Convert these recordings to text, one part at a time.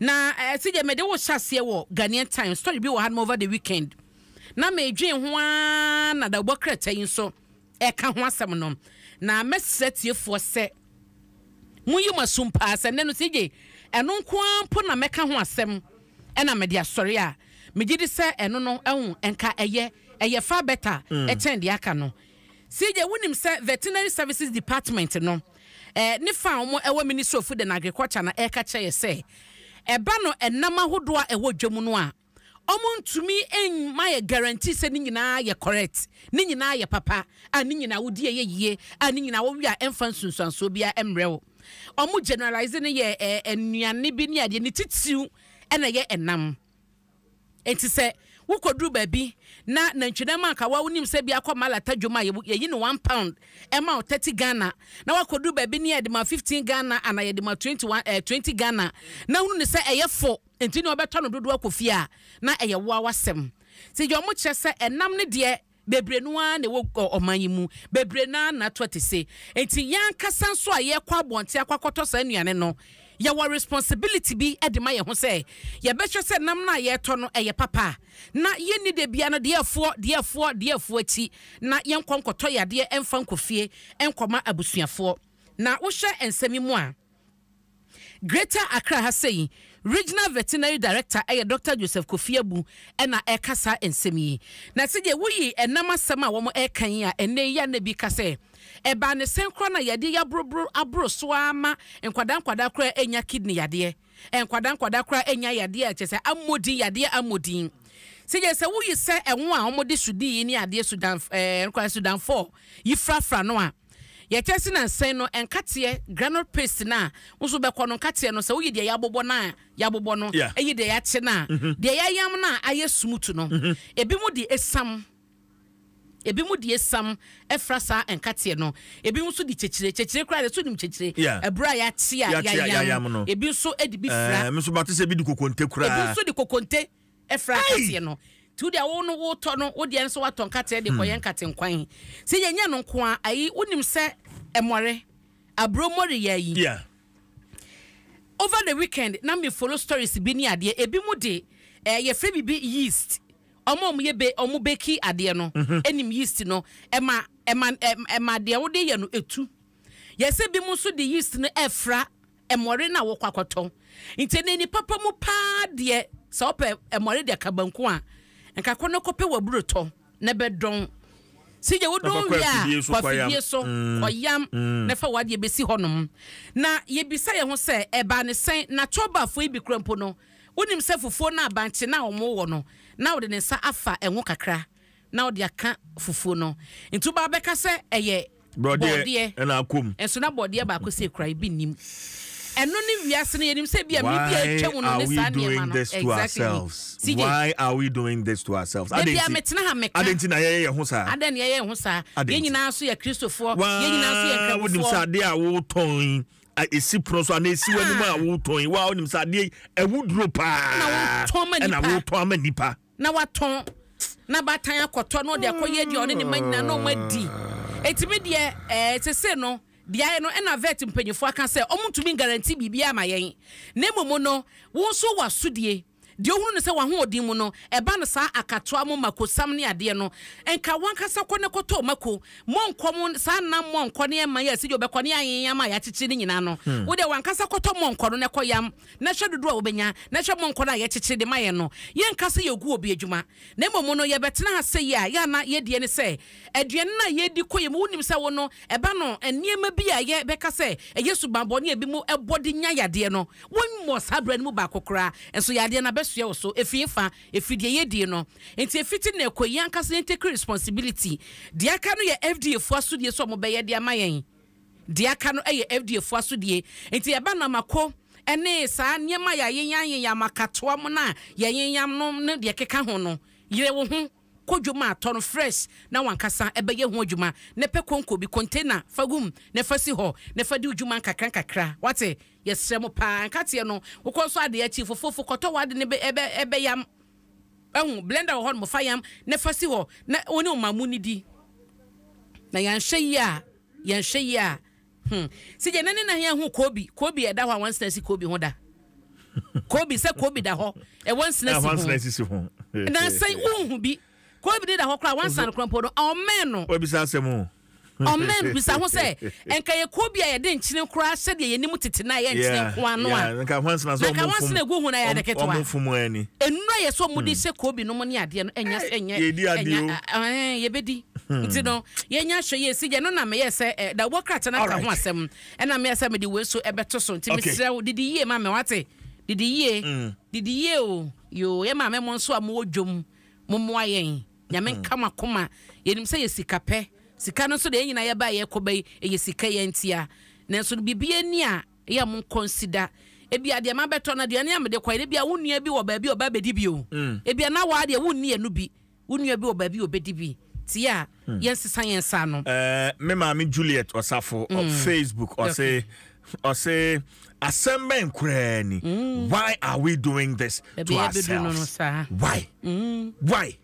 Na sɛdeɛ mede wo hyɛ aseɛ wɔ Ghanaian Times story bi wɔ hanom over the weekend na medwen ho ara na dawubɔ krataa yi nso ɛka ho asɛm no na mɛsrɛ tiefoɔ sɛ monyi mo asom paa sɛ nnɛ no CJ ɛno nko ara mpo na mɛka ho asɛm ɛna mede asɔre a megye di sɛ ɛno no ɛho nka ɛyɛ ɛyɛ far better ɛkyɛn deɛ aka no. CJ, wonim sɛ Veterinary Services Department no ne fa a wɔn wɔ Ministry of Food and Agriculture na ɛreka kyerɛ yɛ sɛ ɛba no ɛnam ahodoɔ a ɛwɔ dwa mu no a, wɔn ntumi mma yɛ guarantee sɛ ne nyinaa yɛ correct, ne nyinaa yɛ papa, a ne nyinaa wodi ɛyɛ yie, a ne nyinaa wowe a ɛmfa nsunsuansoɔ biara mmrɛ wo. Wɔn generalize no yɛ nnuane bi ne adeɛ, ne titiriw ɛna ɛyɛ ɛnam. Enti sɛ wokoduru baabi na nantwinam a anka wonim sɛ bi akɔ Malata dwom a yɛyi no £1 ma wo 30 Ghana, na woakɔduru baabi ne yɛde ma wo 15 Ghana anaa yɛde ma wo 21 eh, 20 Ghana, na hunu no sɛ ɛyɛ fo, enti nea ɔbɛtɔ no dodoɔ akɔ fie a, na ɛyɛ wo ara w'asɛm. Nti deɛ wɔkyerɛ sɛ ɛnam no deɛ, Bebree no ara na ɛwɔ ɔman yi mu. Bebree no ara na ato atese. Enti yɛn ankasa nso a yɛrekɔ abɔnten akɔ akɔtɔ saa nnuane no, yɛwɔ responsibility bi de ma yɛn ho sɛ yɛbɛhwɛ sɛ nam no a yɛretɔ no ɛyɛ papa na yɛnni da biara no deɛ ɛfoɔ, deɛ ɛfoɔ, deɛ ɛfoɔ akyi na yɛnkɔ nkɔtɔ yadeɛ mfa nkɔ fie nkɔma abusuafoɔ. Na wohwɛ nsɛm yi mu a, Greater Accra ha sei, Regional Veterinary Director yɛ Dɔkta Joseph Kofi Abu na ɛreka saa nsɛm yi. Na sɛdeɛ woyi ɛnam asɛm a wɔreka yi a, ɛnnɛ yi a na bi ka sɛ, ɛbaa ne sɛn koraa na yadeɛ yi aboroboro aboro so ara ma nkwadaa nkwadaa koraa anya kidney yadeɛ, nkwadaa nkwadaa koraa anya yadeɛ a kyerɛ sɛ ammɔ din, yadeɛ ammɔ din. Sɛdeɛ sɛ woyi sɛ ɛho a wɔde sodii yi ne adeɛ Sudan, ɛɛ, Sudanfoɔ yi frafra no a, Yɛkyɛ se nansa yi no nkateɛ, granule paste no a wo nso wobɛkɔ no nkateɛ no sɛ woyi deɛ yɛabobɔ no a yɛabobɔ no yi deɛ yɛakye no a deɛ yɛayam no a ayɛ smooth no ebinom de esiam ebinom de esiam fra saa nkateɛ no ebinom nso de kyekyire kyekyire koraa deɛ so nim kyekyire aburo a yɛakye a yɛayam ebi nso de bi fra. Me nso mate sɛ ebi de kokonte koraa. Ebi nso de kokonte. Fra nkateɛ no. Nti wo deɛ wo no wotɔ no wo deɛ nso watɔ nkateɛ de kɔyɛ nkate nkwan. Sɛ yɛnyɛ no nko a ayi wonim sɛ mmɔre aburo mmɔre yɛ ayi. Yeah. Over the weekend na me follow stories bi ne adeɛ ebi mu de eh, yɛfrɛ biribi yeast ɔmo a ɔmo yɛ be ɔmo beki adeɛ no ɛnim yeast no ɛma ɛma ɛma deɛ wode yɛ no etu. Yɛsɛ bi mu nso de yeast no ɛfra mmɔre no a wokɔ akɔtɔ. Nti ɛnɛ nnipa pa mu paa deɛ sɛ wopɛ mmɔre de aka banku a, nka kɔ na kɔpɛ w'aburo tɔ na bɛdɔn. Sɛ gye wodɔn wie a, kɔ afidie so kɔyam na fa w'adeɛ bɛsi hɔnom. Na yɛbisa yɛn ho sɛ ɛbaa ne sɛn na Tobafoɔ yi bi kora mpo no, wonim sɛ fufuo no a bankye no a wɔwɔ no, na wɔde ne nsa afa ɛho kakra na ɔde aka fufuo no. Nti wobaa bɛka sɛ ɛyɛ bɔɔdeɛ ɛna akɔ mu. Nso na bɔɔdeɛ baako sɛ ekura ebi nnim. Ɛno ne wiase no yɛnim sɛ bi a mmere bi a atwa mu no ne saa nneɛma no. Exactly. CJ. Why are we doing this to ourselves? Da bia metena ha meka. Adɛn nti na yɛyɛ yɛn ho saa? Adɛn na yɛyɛ yɛn ho saa? Yɛn nyinaa nso yɛ Kristofoɔ. Yɛn nyinaa nso yɛ Nkramofoɔ. Wonim sɛ adeɛ a wotɔn yi esi pono so anaa esi w'anim a wotɔn yi wa wonim sɛ adeɛ yi ɛho duro paa. Ɛna wotɔn ama nipa. na watɔn na baatan akɔtɔ na ɔde akɔyɛ deɛ ɔne ne mma nyinaa na wɔn adi eti mi deɛ ɛɛ sese no deɛ ayɛ no ɛna vet mpanyinfoɔ aka sɛ wɔn ntumi ngaranti biribi ama yɛn na mmom no wɔn nso wɔ asodie deɛ ohunu no sɛ wɔn ahoɔden mu no ɛba no saa akatoa mo mako sam ne adeɛ no nka wɔn ankasa kɔ ne kɔtɔ mako mo nkɔ mo saa nam mo nkɔ ne ɛma yɛ asi deɛ ɔbɛkɔ ne ayenyam a yɛakyekyere ne nyinaa no hmm. wo deɛ wɔn ankasa kɔtɔ mo nkɔ no na ɛkɔ yam na hwɛ dodoɔ a wobɛnya, na hwɛ mo nkɔla a yɛkyekyere de ma yɛn no. Yɛnka sɛ yɛgu obi adwuma, na mmom no, yɛbɛtena ha sɛ yie a, yɛ a na yɛn deɛ ne sɛ, aduane no a yɛredi kɔ yɛn mu, wonim sɛ wo no, ɛba no nneɛma bi a yɛbɛka sɛ ɛyɛ suban bɔne a ebinom bɔ de nya yadeɛ no, wommɔɔ saa bra no mu baako koraa, nso yadeɛ no abɛsoɛ wo so. Ɛfiri hefa? Ɛfiri deɛ yɛdie no. Enti ɛfiti nnɛ kɔ yi, yɛn ankasa yɛn take responsibility. Deɛ aka no yɛ FDA foɔ asodie sɛ wɔbɛyɛ de ama yɛn. Deɛ aka no yɛ FDA foɔ asodie. Nti ɛba no mako ne saa nneɛma a yɛayenyanyenya akatoa mu no a yɛyenyam no ne deɛ ɛkeka ho no, yere wo ho kɔ dwom a tɔ no fresh na w'ankasa bɛyɛ ho adwuma na pɛ konko bi, container, fa gu mu na fa si hɔ na fa di wo dwuma nkakra nkakra. Wate? Yɛsrɛ mo paa. Nkateɛ no, wokɔ nso adeɛ akyi fofoofo kɔtɔ w'ade no bɛ, ɛbɛ, ɛbɛyam. Wahu? Blender wɔ hɔnom, fa yam na fa si hɔ na wo ne wo mma monnidi. Na yɛanhwɛ yie a, Yɛnhwɛ yie a, hmm. Sɛ gya na ne nan ahu Kobe, Kobe ɛda hɔ a wansena si Kobe ho da. Kobi sɛ kobi da hɔ ɛwɔ nsena si ho. Nansa yi wonhu bi. Kobi de da hɔ koraa wansa no koraa mpo no ɔmmɛn no. Wabisa asɛm o. Ɔmmɛn no bisa ho sɛ nka yɛ kobi a yɛde nkyene koraa sɛdeɛ yɛnim tete no a ɛyɛ nkyene nko ano a. Nka hwansena sɛ ɔmo fom. egu ho na yɛ ade ketewa. Ɔmo fom ani. Nnura yɛ sɛ ɔmo de hyɛ kobi no mu ne adeɛ no ɛnya ɛnyɛ. Yɛdi adeɛ o. Ɛɛ yɛbɛdi. Nti no yɛnya hwɛ yɛ si gya no na meyɛ sɛ dawubɔ krataa no aka ho asɛm. Ɛna meyɛ sɛ mede wei so ɛbɛto so nti mesrɛ wo didi yie ma me wate didi yie mm. didi yie o yoo yɛ maame mo nso a mowɔ dwom mo mmoa yɛn nyame mm. nka mo akoma yɛnim sɛ yɛ sika pɛ sika no nso deɛ yɛn nyinaa yɛba yɛkɔ bɛ yi ɛyɛ sika yɛn ntia nanso biribi ani a ɛyɛ mo nkɔnsida ebi adeɛ ma bɛtɔ no aduane a mede kɔ yɛ ebi a wo nua bi wɔ baabi a ɔba bɛdi bi o mm. ebi a na waa deɛ wonni ɛno bi Wo nua bi wɔ baabi a obedi bi. Tie a, yɛnsesa yɛn nsa ano. Eh, me maame Juliet Osafo mm. Facebook ɔse ɔse asɛm bɛn koraa ni. Mm. Why are we doing this to ourselves? Why? Mm. Why?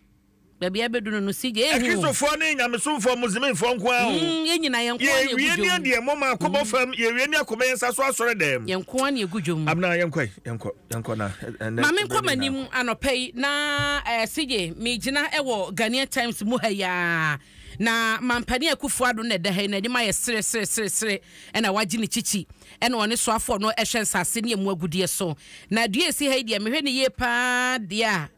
Baabi a bɛdu no no si gye ehu. Akristofoɔ ne nyamesomfoɔ muslimfoɔ nko ara o. Mm, yɛn nyinaa yɛn nko ara na egu dwom. Yɛwie ne deɛ mo ma akɔbɔ mm. fam, yɛwie ne akɔbɔ yɛn nsa so asɔre dɛm. Yɛn nko ara na egu dwom. Abena yɛnkɔ yɛnkɔ. Yɛnkɔ na ɛnɛ. Ma menkɔ m'anim anɔpa yi na eh, CJ, megyina wɔ Ghanaian Times mu ha yi ara na Mampanin Akufo Addo na ɛda ha yi na anim ayɛ sere sere sere sere ɛna wagye ne kyikyi ɛna ɔne soafoɔ no ɛhwɛ nsase ne emu agudeɛ so na dua esi ha yi deɛ mehwɛ ne yie paa deɛ a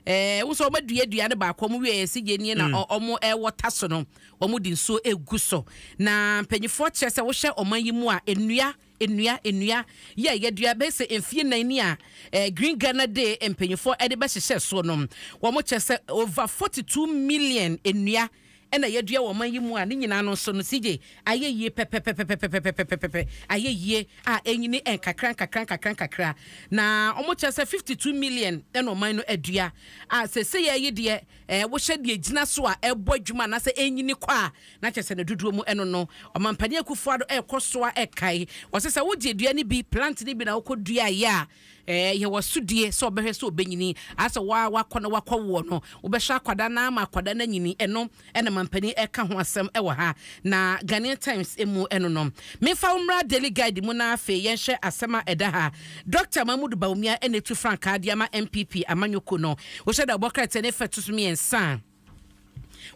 ɛɛ wo sɛ wɔn adua dua no baako wɔn wie CJ nie na wɔn ɛwɔ ta so no wɔn de nsuo egu so na mpanyinfoɔ kyerɛ sɛ wohyɛ ɔman yi mu a nnua Nnua, nnua yi a yɛadua bɛyɛ sɛ mfie nnan ni a eh, Green Ghana Day mpanyinfoɔ de bɛhyehyɛ soɔ no, wɔn kyerɛ sɛ over 42 million nnua ɛna yɛadua wɔ ɔman yi mu a ne nyinaa no nso no CJ ayɛ yie pɛpɛpɛpɛpɛpɛpɛpɛpɛ ayɛ yie a ɛnyini nkakra nkakra nkakra nkakra na wɔn kyerɛ sɛ 52 million ɛna ɔman no adua a sɛsɛ yɛ yi deɛ ɛɛ wohyɛ deɛ gyina so a ɛbɔ adwuma anaasɛ ɛnyini kɔ a Na kyerɛ sɛ ne dodoɔ mu ɛno no, Ɔmampanin Akufo Addo ɛrekɔ so ara ɛkae. Ɔse sɛ wogye dua no bi, plant no bi na wokɔ duaeɛ a, ɛɛ yɛ w'asodie sɛ ɔbɛhwɛ sɛ ɔbɛnyini. Asɛ wo ara wakɔ na wakɔ woɔ no, wobɛhwɛ akwadaa no ara ma akwadaa no anyini. Ɛno ɛna mampanin ɛreka ho asɛm ɛwɔ ha. Na Ghanaian Times mu ɛno no. Memfa wo mmra Daily Guide mu na afei yɛnhwɛ asɛm a ɛda ha. Dɔkta Mahmood Bawumia ɛna ɛtu frankaa de ama NPP amanyɔkuo no. Wohyɛ da bɔ krataa no fa to so mmiɛnsa a.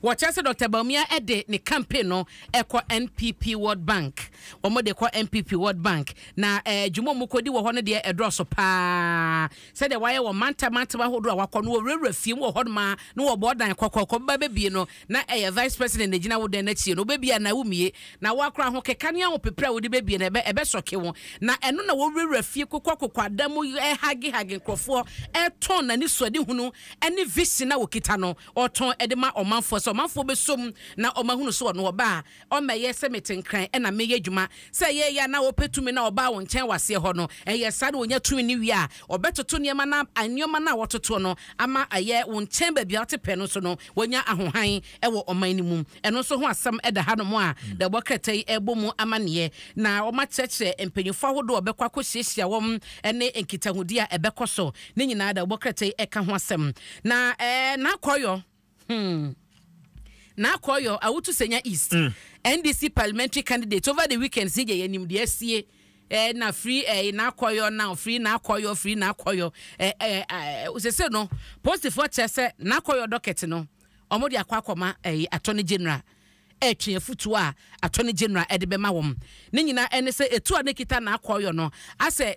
Wɔkyerɛ sɛ Dɔkta Bawumia de ne campaign no kɔ NPP World Bank. Wɔn de kɔ NPP World Bank. Na eh, dwuma a wɔkɔdi wɔ hɔ no deɛ ɛdɔɔso paa. Sɛdeɛ wɔayɛ wɔ mantam mantam ahodoɔ a wakɔ no, wɔwurawura fie mu wɔ hɔnom a na wɔbɔ dan kɔkɔɔkɔ bɛba bɛbie no, na ɛyɛ Vice President na ɛgyina wo dan no akyi no, wobɛbie anaa wommie. Na woakora ahokeka ne ahopepere a wode bɛbie no, ɛbɛ ɛbɛsɔke wo. Na ɛno na wɔwurawura fie kokɔkokɔ adan mu hagehage nkurɔfoɔ, ɛtɔn n'anisoadehunu ne vision a ɔkita no ɔtɔn de ma ɔmanfoɔ sɛ ɔmanfoɔ bɛsɔ mu na wɔahunu sɛ ɔno ɔba a ɔmmɛyɛ sɛ mete Nkran na meyɛ adwuma sɛ ɛyɛ yɛ a na ɔpɛ tumi na ɔbaa wo nkyɛn wɔ aseɛ hɔ no ɛyɛ saa na ɔnya tumi no wie a ɔbɛtoto nneɛma no nneɛma no a wɔtotoɔ no ama ɛyɛ wo nkyɛn baabi a wote pɛ no nso no wanya ahohan wɔ ɔman no mu ɛno nso ho asɛm da hanom a dawubɔ krataa yi ɛrebɔ mu amanneɛ na wɔakyerɛkyerɛ mpanyinfoɔ ahodoɔ a wɔbɛkɔ akɔhyiahyia wɔn ne nkitahodie a ɛbɛkɔ so Ne nyinaa da wobɔ krataa yi ɛka ho asɛm. Na ɛɛ N'Akɔyɔ, hmm, N'Akɔyɔ, Awutu Senya East, mm. NDC parliamentary candidate over the weekend si gye yɛnim deɛ asie. Eh, na free eh, n'akɔyɔ now free n'akɔyɔ free n'akɔyɔ eh, eh, eh, sese no posifoɔ kyerɛ sɛ n'akɔyɔ dɔkɛt no wɔn de akɔ akɔma eh, attorney general retwe afutuo a Attorney General de bɛma wɔn. Ne nyinaa ne sɛ etuo a na ekita n'akɔɔyɔ no asɛ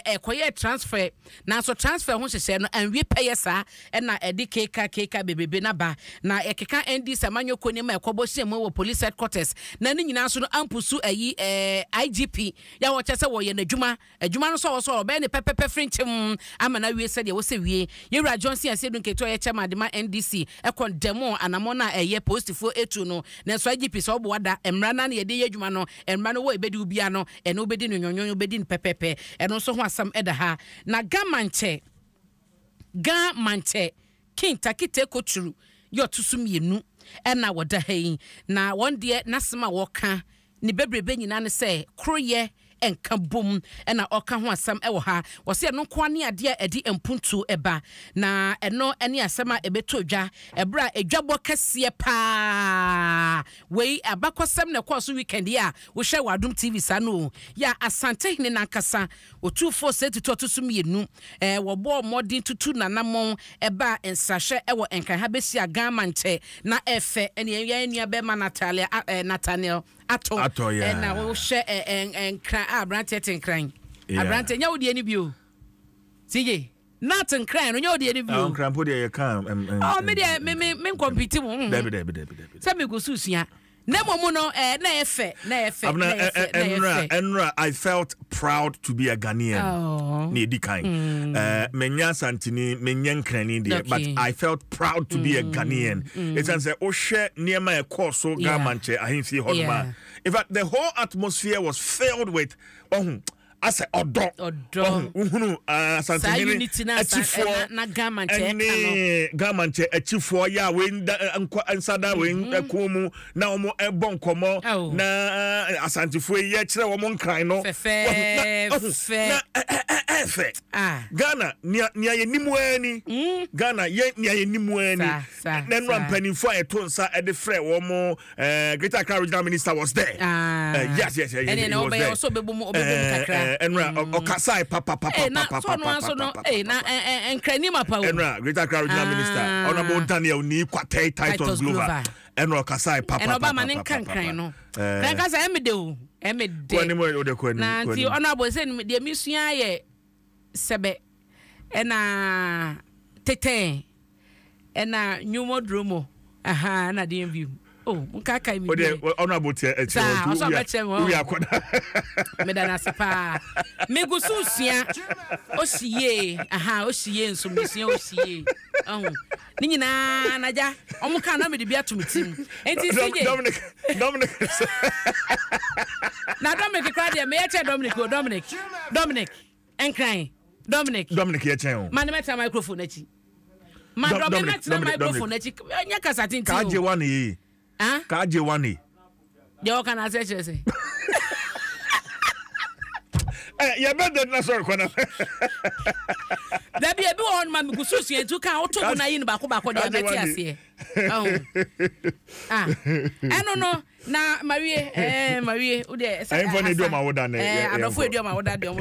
ɛkɔyɛɛ transfer nanso transfer ho nhyehyɛe no anwie pɛyɛ saa na ɛde keka keka bebrebe no aba. Na ɛkeka NDC amanyɔ kuo nneɛma a ɛkɔbɔ hyɛn mu wɔ Police Headquarters na ne nyinaa nso no ampusu ayi IGP yɛ a wɔkyerɛ sɛ wɔyɛ n'adwuma Adwuma no nso a ɔwɔ so a ɔbɛyɛ no pɛpɛpɛ frenkyem ama no awie sɛdeɛ ɛwɔ sɛ wie. Yɛwura Johnson Asiedu Nketewa a ɔyɛ chairman de ma NDC kɔndɛmoo anamɔn a ɛyɛ polisifoɔ etu no. Nanso IGP sɛ ɔboa da, mmara no ara na yɛde yɛ adwuma no, mmara no wɔ ɛbɛdi wo biara no, ɛno wobɛdi no nwonwonwo, wobɛdi no pɛpɛpɛ. Ɛno nso ho asɛm da ha. Na Ga Mankyɛ, Ga Mankyɛ, King Takite Koturu yɛ ɔto so mmienu na wɔda ha yi. Na wɔn deɛ n'asɛm a wɔka Ne bebrebe nyinaa ne sɛ koroyɛ nka bom na ɔka ho asɛm wɔ ha. Wɔse ɛno nko ara ne adeɛ a ɛde mpuntuo ba, na ɛno ne asɛm a ɛbɛtɔ dwa ɛberɛ a adwabɔ kɛseɛ paa wei abakɔsɛm na ɛkɔɔ so weekend yi a wohwɛ wɔ Adom TV saa no o, yɛ a Asantehene no ankasa Otumfoɔ Osei Tutu ɔto so mmienu, wɔbɔɔ mmɔden tutu n'anammɔn baa nsrahwɛ wɔ Nkran ha bɛhyiaa Ghana nkyɛ na ɛfɛ ɛne yɛn nua bɛrima Natalia Nathaniel Ato Atɔ, yeah. na wohwɛ Nkran a aberanteɛ te Nkran Yeah. aberanteɛ nyɛ wo deɛ no bio CJ Nat Nkran no nyɛ wo deɛ no bio Ah, Nkran mpo deɛ yɛka Oh, me deɛ me me me nkɔmpiti mo Dabi dabi dabi dabi. sɛ megu so sua Na mmom no, eh, na ɛyɛ fɛ, na ɛyɛ fɛ, na ɛyɛ fɛ, na ɛyɛ fɛ. Ɛnora, I felt proud to be a Ghanaian. Oh. Na edi kan. Eh, menya Asantini, menya Nkrani deɛ, but I felt proud to be a Ghanaian. Esan sɛ wohwɛ nneɛma a ɛkɔɔ so Ghana nkyɛ ahemfie hɔ nom a. In fact, the whole atmosphere was filled with ɔho asɛ ɔdɔ. Ɔdɔ. Ɔho wohunu Saa Asantehene unity na asa akyifoɔ na na Ghana nkyɛ ɛka no. ɛne Ghana nkyɛ akyifoɔ yɛ a wei nda nkɔ nsa da wei kɔn mu na wɔn ɛbɔ nkɔmɔ Ao. na Asantefoɔ yi yɛkyerɛ wɔn nkran no. Wahu, na ɔho, Fɛfɛɛfɛ. na ɛ ɛ ɛ ɛfɛ. Ah. Ghana nea nea yɛnim ara ni. Ghana yɛ nea yɛnim ara ni. Saa, saa, Na nnora saa. mpanimfoɔ a yɛto nsa de frɛ wɔn Greater Accra Regional Minister was there. Ah. Yes, Ɛne he na was ɔbɛyɛ there. ɔsɛ ɔbɛbɔ mu ɔbɛbɔ mu kakra. Ɛnura ɔkasae papa papa Ee na papa so ɔno papa nso no papa ee na papa. ɛ ɛ nkrani mapa o. Ɛnura Greater Accra Regional Ah. Minister Honourable Daniel Nii Kwatei Titus Titus Glover. Glover. Ɛnura ɔkasae papa Ɛna ɔba papa ma ne papa nka nkran papa. no. Eh, Nkran kasa ɛmi de o ɛmi de. Kɔ anim o de kɔ anim. Na kɔ nti anim. ɔno abɔ sɛ deɛ mi sua yɛ sɛbɛ ɛna tetɛn. Ɛna nnwom oduro mo ahaa ɛna deɛ bio oh nkaakae me Odeɛ bi ɔno abo tiɛ ɛkyerɛ saa wɔn ɔsɔ ɔbɛkyerɛ me wia wɔn akɔda. meda no ase paa megu so sua osi yie aha osi yie nso mesua osi yie ɔho ne nyinaa nagya ɔmo kaa na mede bi ato me tirim nti CJ Dominic Dominic na Dominic koraa deɛ meyɛ kyɛ Dominic o Dominic Dominic Nkran, Dominic. Dominic yɛ kyɛn o. Ma ne mɛtena microphone akyi. Ma dɔmi mɛtena microphone akyi. Nyɛ kasa tenten o. Kaagye wa ne ye. Kaagye wa ne. Deɛ ɔka na asɛ kyerɛ sɛ. Eh, yɛ bɛ dɛ na sɔrɔ kɔnɔ. Dabi ebi wɔ hɔ no ma mi gusu sua etu kan woto mu na yi no baako baako deɛ mɛte aseɛ. Ah, ɛno no na mawie ɛɛ mawie o deɛ. Ɛyinfɔ ni edu ɔmo awoda ne. Ɛɛ adɔfo edu ɔmo awoda deɛ ɔmo.